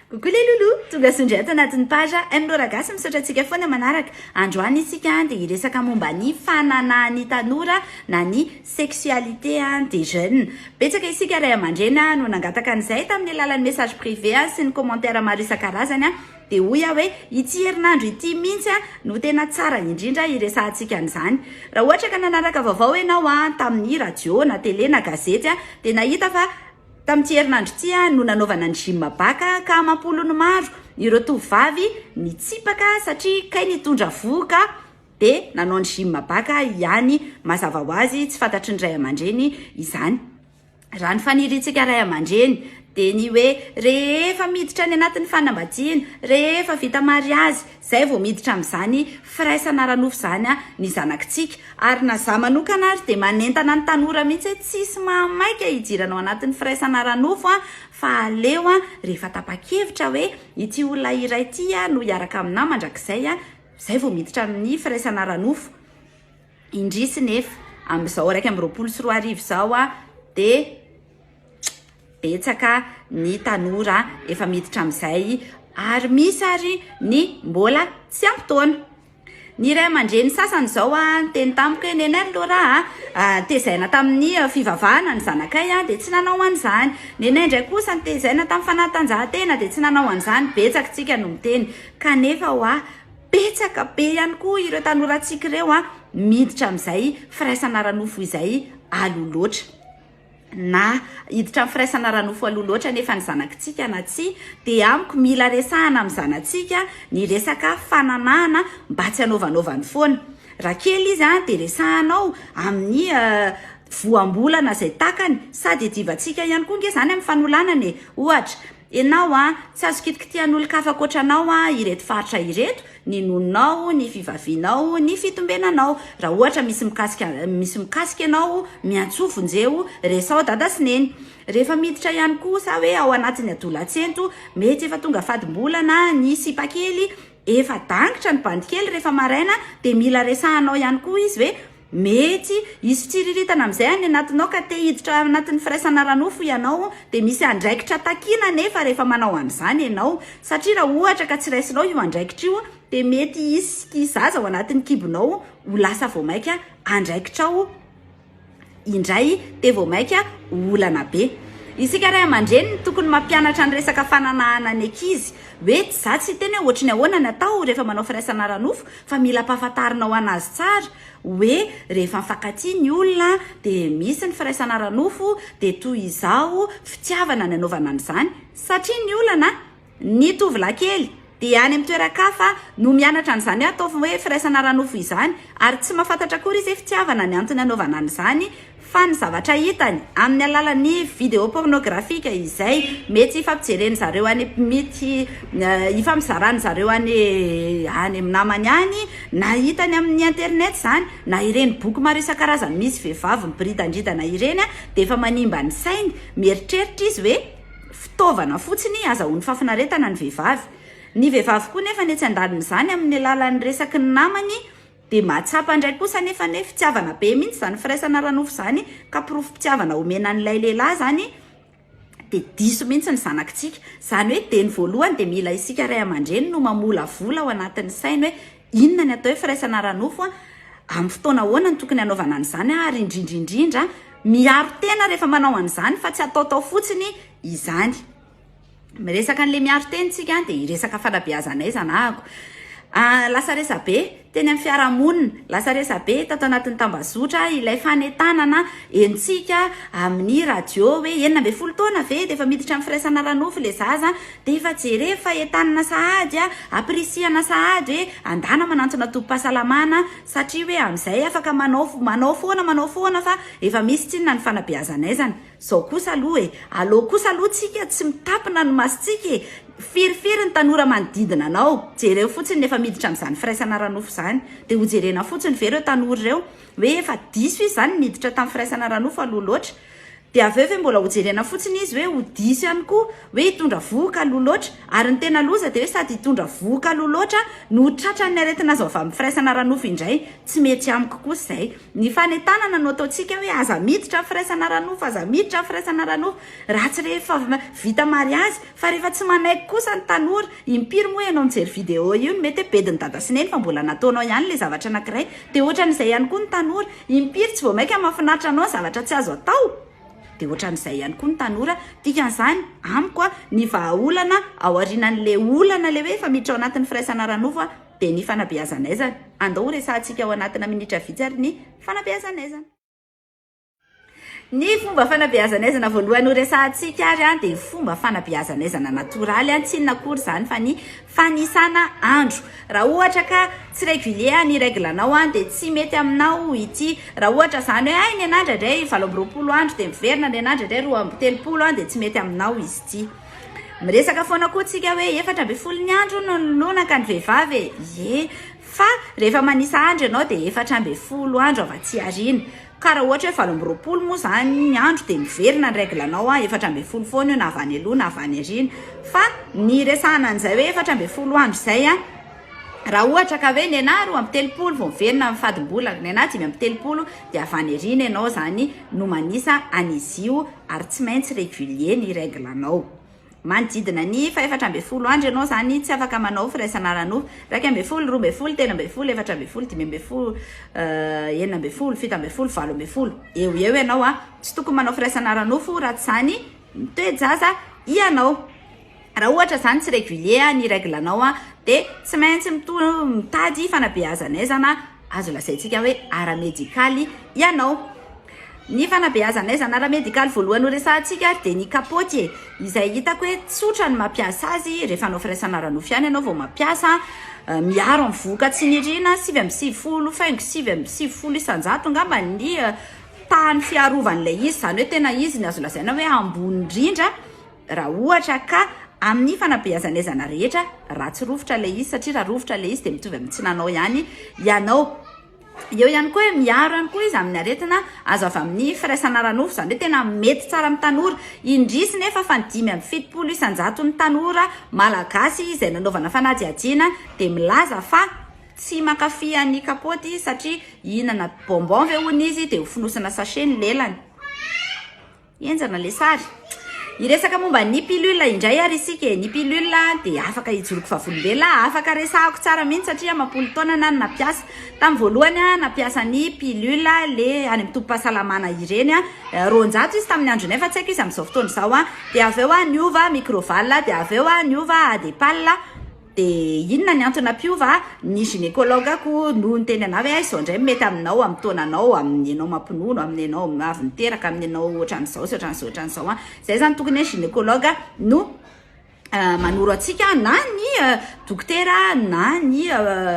Coucou les loulous, tonga soa indray ato anatin'ny page M Laura Gasy, misaotra antsika foana manaraka. Androany isika dia hiresaka momba ny fananahan'ny tanora na ny sexualité des jeunes. Betsaka isika ray aman-dreny no nangataka an'izay tamin'ny alalan'ny message privé sy ny commentaire maro isan-karazany. Dia hoy aho hoe ity herinandro ity mihitsy no tena tsara indrindra hiresahantsika an'izany. Raha ohatra ka nanaraka vaovao ianao tamin'ny radio na télé na gazety dia nahita fa Tamin'ity herinandro ity no nanaovana ny gym baka ka amam-polony maro ireo tovovavy nitsipaka satria kay nitondra vohoka dia nanao ny gym baka ihany mazava ho azy tsy fantatry ny ray aman-dreny izany. Raha ny faniriantsika ray aman-dreny dia ny hoe rehefa miditra any anatin'ny fanambadiana, rehefa vita mariazy, izay vao miditra amin'izany firaisana ara-nofo izany ny zanakitsika. Ary na za manokana ary dia manentana ny tanora mihitsy hoe tsisy mahamaika hidirana ao anatin'ny firaisana ara-nofo an, fa aleo an rehefa tapa-kevitra hoe ity olona iray ity an no hiaraka aminà mandrakizay an, zay vao miditra amin'ny firaisana ara-nofo. Indrisy nefa amin'izao 2021 izao an dia betsaka ny tanora efa miditra amin'izay ary misy ary ny mbola tsy ampy taona. Ny ray aman-dreny sasany izao niteny tamiko hoe nenay ry Laura a, tezaina tamin'ny fivavahana ny zanakay dia tsy nanao an'izany. Nenay indray kosa nitezaina tamin'ny fanatanjahantena dia tsy nanao an'izany. Betsaka isika no miteny. Kanefa hoa betsaka be ihany koa ireo tanorantsika ireo miditra amin'izay firaisana ara-nofo izay aloha loatra. na hiditra amin'ny firaisana ara-nofo aloha loatra anefa ny zanakitsika na tsia, dia amiko mila resahana amin'ny zanatsika ny resaka fananahana mba tsy hanaovanaovany foana. Raha kely izy dia resahanao amin'ny voambolana izay takany, sady iadivantsika ihany koa nge izany amin'ny fanolanana e! Ohatra, Ianao an, tsy azo kitikitihan'olon-kafa ankoatra anao an ireto faritra ireto, ny nononao, ny fivavianao, ny fitombenanao. Raha ohatra misy mikasika misy mikasika ianao, miantsoa vonjeo, resaho dada sy neny. Rehefa miditra ihany koa sa hoe ao anatin'ny adolantsento, mety efa tonga fadimbolana ny sipa kely, efa dangitra ny bandy kely rehefa maraina dia mila resahanao ihany koa izy hoe Mety hisy fitsiriritana amin'izay any anatinao ka te hiditra anatin'ny firaisana ara-nofo ianao dia misy andraikitra takiana anefa rehefa manao an'izany ianao satria raha ohatra ka tsy raisinao io andraikitra io dia mety hisy zaza ao anatin'ny kibonao ho lasa vao maika andraikitrao indray dia vao maika ho olana be. Isika ray aman-dreny no tokony mampianatra ny resaka fananahana ny ankizy hoe za tsy hiteny hoe ohatry ny ahoana ny atao rehefa manao firaisana ara-nofo fa mila ampahafantarinao anazy tsara hoe rehefa mifankatia ny olona dia misy ny firaisana ara-nofo dia toy izao fitiavana ny anaovana an'izany satria ny olana ny tovolahy kely dia any amin'ny toeran-kafa no mianatra an'izany hoe ataovy hoe firaisana ara-nofo izany ary tsy mahafantatra akory izy hoe fitiavana ny antony anaovana an'izany Fa ny zavatra hitany amin'ny alalan'ny vidéo pornographique izay mety hifampijereny zareo any mety hifampizarany zareo any any amin'ny namany any na hitany amin'ny internet izany na ireny boky maro isan-karazany misy vehivavy miboridandridana ireny dia efa manimba ny sainy, mieritreritra izy hoe fitaovana fotsiny azahoany fahafinaretana ny vehivavy. Ny vehivavy koa nefa etsy andanin'izany amin'ny alalan'ny resaky ny namany Dia mahatsapa indray kosa anefa ny hoe fitiavana be mihitsy izany firaisana ara-nofo izany ka porofom-pitiavana omena an'ilay lehilahy izany dia diso mihitsy ny zanakitsika. Izany hoe dia ny voalohany dia mila isika ray aman-dreny no mamolavola ao anatin'ny sainy hoe inona ny atao hoe firaisana ara-nofo, amin'ny fotoana ahoana no tokony hanaovana an'izany ary indrindra indrindra miaro tena rehefa manao an'izany fa tsy ataotao fotsiny izany. Miresaka an'le miaro tena tsika dia hiresaka fanabeazana aiza na ahako. Ah, lasa resabe teny amin'ny fiarahamonina, lasa resabe tato anatin'ny tambazotra ilay fanentanana henontsika amin'ny radio hoe 16 taona ve dia efa miditra amin'ny firaisana ara-nofo ilay zaza dia efa jereo fa entanina sahady, ampirisihana sahady hoe andana manantona tobim-pahasalamana satria hoe amin'izay afaka manao manao foana manao foana fa efa misy tsinona ny fanabeazana aizana. Zao kosa aloha e! Aleo kosa aloha tsika tsy mitapina ny masontsika e! Firifiry ny tanora manodidina anao? Jereo fotsiny ny efa miditra amin'izany firaisana ara-nofo izany. Dia hojerena fotsiny ve ireo tanora ireo? Hoe efa diso izy izany niditra tamin'ny firaisana ara-nofo aloha loatra. Dia avy eo ve mbola hojerena fotsiny izy hoe ho diso ihany koa hoe hitondra vohoka aloha loatra? Ary ny tena loza dia hoe sady hitondra vohoka aloha loatra no ho tratran'ny aretina azo avy amin'ny firaisana ara-nofo indray. Tsy mety amiko kosa izay. Ny fanentanana no ataontsika hoe aza miditra amin'ny firaisana ara-nofo, aza miditra amin'ny firaisana ara-nofo raha tsy rehefa vita mariazy. Fa rehefa tsy manaiky kosa ny tanora, impiry moa ianao mijery vidéo io no mety hoe bedin'i dada sy neny fa mbola nataonao ihany ilay zavatra anankiray. Dia ohatran'izay ihany koa ny tanora. Impiry tsy vao mainka mahafinaritra anao ny zavatra tsy azo atao? Dia ohatran'izay ihany koa ny tanora. Dikan'izany, amiko a, ny vahaolana ao aorianan'ilay olana ilay hoe efa miditra ao anatin'ny firaisana ara-nofo a, dia ny fanabeazan'aizana. Andao horesahantsika ao anatina minitra vitsy ary ny fanabeazan'aizana. Ny fomba fanabeazan'aizana voalohany horesahantsika ary a, dia fomba fanabeazan'aizana natoraly a, tsy inona akory izany fa ny fanisana andro. Raha ohatra ka tsy régulier ny règle-nao a, dia tsy mety aminao ity. Raha ohatra izany hoe hay ny anah indraindray 28 andro dia miverina, ny anah indraindray 32 dia tsy mety aminao izy ity. Miresaka foana koa tsika hoe 14 ny andro no nilonaka ny vehivavy e. Ie, fa rehefa manisa andro ianao dia 14 andro avy aty aoriana. Ka raha ohatra hoe 28 moa izany ny andro dia miverina ny règle-nao a, 14 foana io na avy any aloha na avy any aoriana. Fa ny resahana an'izay hoe 14 andro izay a, raha ohatra ka hoe nenaha 32 vao miverina amin'ny fadimbolana, nenaha 35 dia avy any aoriana ianao izany no manisa an'izy io ary tsy maintsy régulier ny règle-nao. Manodidina ny fahefatra ambin'ny folo andro ianao izany tsy afaka manao firaisana ara-nofo. 11, 12, 13, 14, 15, 16, 17, 18. Eo ho eo ianao a. Tsy tokony manao firaisana ara-nofo raha tsy izany mitoe-jaza ianao. Raha ohatra izany tsy régulier ny règle-nao a, dia tsy maintsy mitady fanabeazan'aizana azo lazaintsika hoe ara-medikaly ianao. Ny fanabeazan'aizana ara-medikaly voalohany horesahantsika ary dia ny kapaoty e, izay hitako hoe tsotra ny mampiasa azy, rehefa hanao firaisana ara-nofo ihany ianao vao mampiasa, miaro amin'ny vohoka tsy niriana, 99.99% angamba ny tahan'ny fiarovan'ilay izy, izany hoe tena izy ny azo lazaina hoe ambony indrindra raha ohatra ka amin'ny fanabeazan'aizana rehetra, raha tsy rovitra ilay izy, satria raha rovitra ilay izy dia mitovy amin'ny tsy nanao ihany ianao. Eo ihany koa hoe miaro ihany koa izy amin'ny aretina azo avy amin'ny firaisana ara-nofo, izany hoe tena mety tsara amin'ny tanora. Indrisy nefa fa ny 75 isan-jaton'ny tanora malagasy izay nanaovana fanadihadiana dia milaza fa tsy mankafy an'ny kapaoty satria hihinana bonbon ve hono izy dia hofonosana sachet ny lelany. Henjana le sary. Hiresaka momba ny pilule indray ary isika e. Ny pilule dia afaka hijoroko vavolombelona, afaka resahako tsara mihitsy satria amam-polo taona aho no nampiasa. Tamin'ny voalohany aho nampiasa ny pilule le any amin'ny tobim-pahasalamana ireny. 200 izy tamin'ny andronay fa tsy haiko izy amin'izao fotoana izao. Dia avy eo aho niova microval, dia avy eo aho niova adepal. Dia inona ny antony nampiova? Ny gynécologue-ko no niteny anah hoe hay izao indray no mety aminao, amin'ny taonanao, amin'ny ianao mampinono, amin'ny ianao avy niteraka, amin'ny ianao ohatran'izao sy ohatran'izao ohatran'izao an. Izay izany tokony hoe gynécologue no manoro antsika na ny dokotera na ny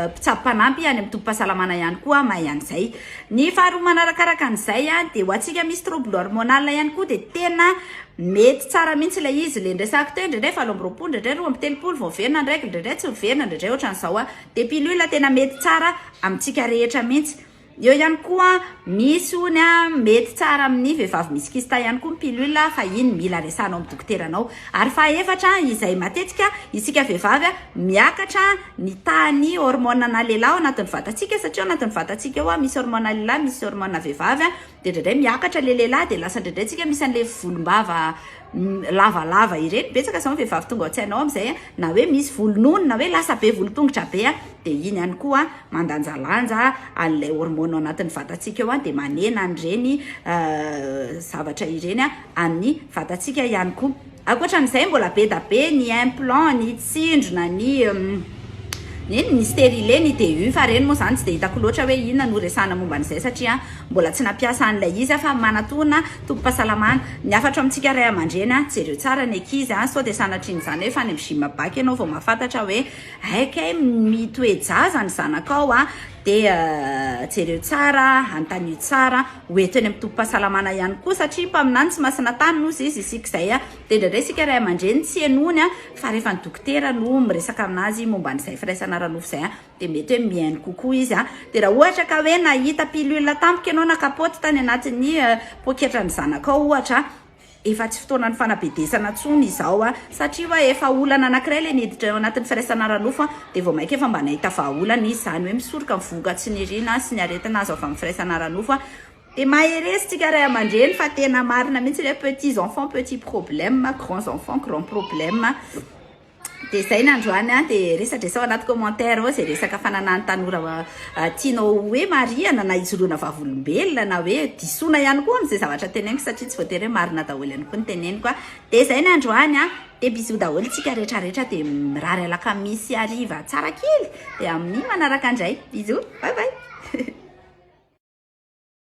mpitsabo mpanampy any amin'ny tobim-pahasalamana ihany koa mahay an'izay. Ny faharoa manarakaraka an'izay dia ho antsika misy trouble hormonal ihany koa dia tena Mety tsara mihitsy ilay izy, ilay niresahako teo, indraindray 28, indraindray 32 vao miverina ny règle, indraindray tsy miverina, indraindray ohatran'izao a. Dia pilule tena mety tsara amintsika rehetra mihitsy. Eo ihany koa misy hono a, mety tsara amin'ny vehivavy misy kyste ihany koa ny pilule fa iny mila resahanao amin'ny dokoteranao. Ary fahaefatra izay matetika isika vehivavy miakatra ny tahan'ny hormone ana lehilahy ao anatin'ny vatantsika satria ao anatin'ny vatantsika ao misy hormone lehilahy misy hormone vehivavy Dia indraindray miakatra ilay lehilahy dia lasa indraindray tsika misy an'ilay volombava lavalava ireny, betsaka izao ny vehivavy tonga ao an-tsainao amin'izay an, na hoe misy volonono na hoe lasa be volon-tongotra be an, dia iny ihany koa mandanjalanja an'ilay hormone ao anatin'ny vatantsika ao an, dia manena an'ireny zavatra ireny amin'ny vatantsika ihany koa. Ankoatran'izay mbola be da be ny implant, ny tsindrona, ny inn, ny sterilet, ny DU fa ireny moa izany tsy dia hitako loatra hoe inona no resahana momba an'izay satria mbola tsy nampiasa an'ilay izy aho fa manatona tobim-pahasalamana. Ny hafatro amintsika ray aman-dreny an, jereo tsara ny ankizy an, sao dia sanatrian'izany hoe efa any amin'ny gym bac ianao vao mahafantatra hoe hay kay mitoe-jaza ny zanakao an. Dia jereo tsara, anontanio tsara, ho eto eny amin'ny tobim-pahasalamana ihany koa satria mpaminany tsy masina tany hozy izy isika izay a. Dia indraindray isika ray aman-dreny tsy henoiny a, fa rehefa ny dokotera no miresaka aminazy momba an'izay firaisana ara-nofo izay a, dia mety hoe mihaino kokoa izy a. Dia raha ohatra ka hoe nahita pilule tampoka ianao na kapoty tany anatin'ny poketran'ny zanakao ohatra, Efa tsy fotoanan'ny fanabedesana intsony izao a! Satria hoa efa olana anankiray ilay niditra eo anatin'ny firaisana ara-nofo a, dia vao mainka efa mba nahita vahaolana izy, izany hoe misoroka ny vohoka tsy niriana sy ny aretina azo avy amin'ny firaisana ara-nofo a! Dia mahereza tsika ray aman-dreny fa tena marina mihitsy ilay petits enfants petits problèmes, grands enfants grands problèmes. Dia izay ny androany an, dia resadresao anaty commentaire ao izay resaka fananahan'ny tanora tianao hoe marihana na hijoroana vavolombelona na hoe disoana ihany koa amin'izay zavatra teneniko satria tsy voatery hoe marina daholo ihany koa ny teneniko an. Dia izay ny androany an, dia bisous daholo tsika rehetra rehetra dia mirary alakamisy hariva tsara kely dia amin'ny manaraka indray. Bisous, bye bye.